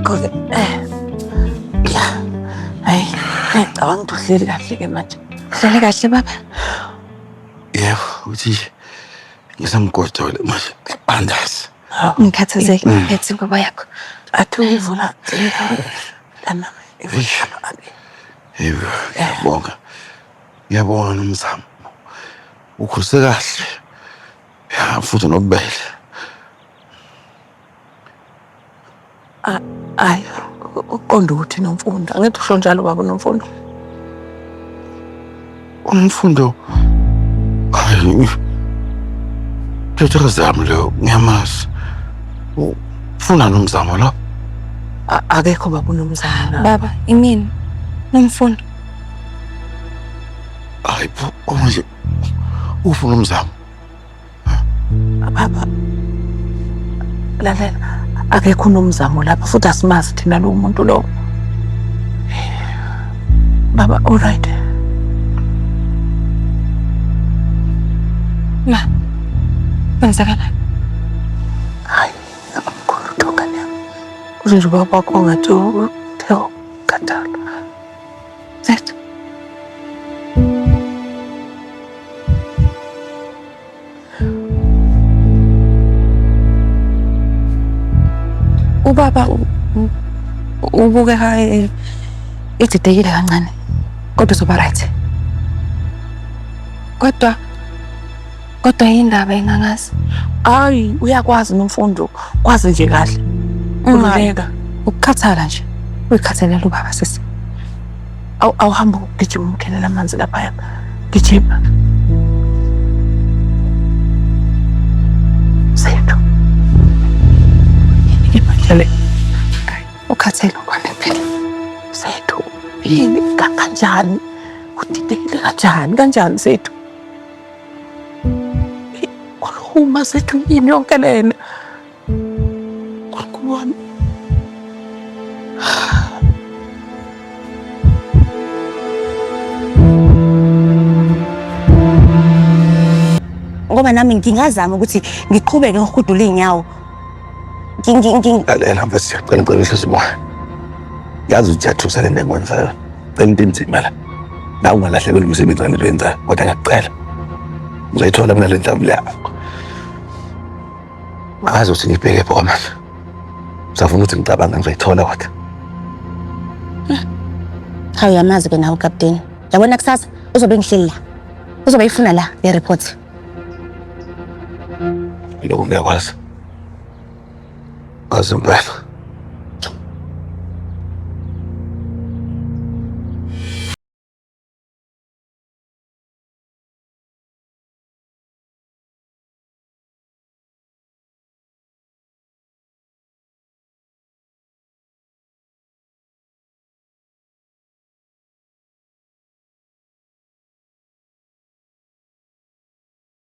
Nakho-ke ya, hayi, ngicabanga ukuthi uhleli kahle-ke manje. Uhlele kahle baba? Yebo, uthi ngisamgodole manje ngibandazi. Ngikhathazeki phethe ingubo yakho. Athi uyivula lana ivula. Yebo, ngiyabonga. Ngiyabonga nomzamo. Ukhulise kahle. Ya, futhi nobubele. Hayi, uqonda ukuthi Nomfundo. Angithi usho njalo baba Nomfundo. Umfundo hayi ndodakazi yami leyo ngiyamazi. Ufuna nomzamo lo? Akekho baba uNomzamo la. Baba, imina Nomfundo. Hayi bo, manje ufuna umzamo. Baba, lalela, akekho uNomzamo lapha futhi asimazi thina lowo muntu lowo. Baba, all right. Ma, kwenzakalani? Hayi, abamkhulu thongane yami. Kusho nje ubaba wakho ngathi uthe ukukhathala. Zethu. Ubaba ubukeka edidekile kancane kodwa uzoba right. Kodwa kodwa yindaba engangazi. Hayi, uyakwazi Nomfundo, kwazi nje kahle. Khululeka. Ukukhathala nje. Uyikhathalela ubaba sisi. Awuhamba ugijima umkhelela amanzi laphaya. Gijima. Zethu. Yini ke manje le? Ukhathele kwami phela. Zethu. Yini kanjani? Udidekile kanjani? Kanjani Zethu? Khuluma Zethu, yini yonke lena? Nkulunkulu wami. Ngoba nami ngingazama ukuthi ngiqhubeke ngihudule iy'nyawo. Lalela mfethu, siyacela ngicela wehlise umoya. Yazi ukuthi iyathusa le nto engikwenzayo. Cela into enzima la. Nawe ungalahlekelwa umsebenzi ngale nto oyenzayo, kodwa ngiyakucela. Ngizoyithola mina le nhlamvu le. Angazi ukuthi ngibheke phi kwamanje. Usafuna ukuthi ngicabange ngizoyithola kodwa. Hawu uyamazi ke nawe ukapteni. Yabona kusasa uzobe ngihleli la. Uzobe ifuna la le report. Lokho ngiyakwazi. Ngazi impela.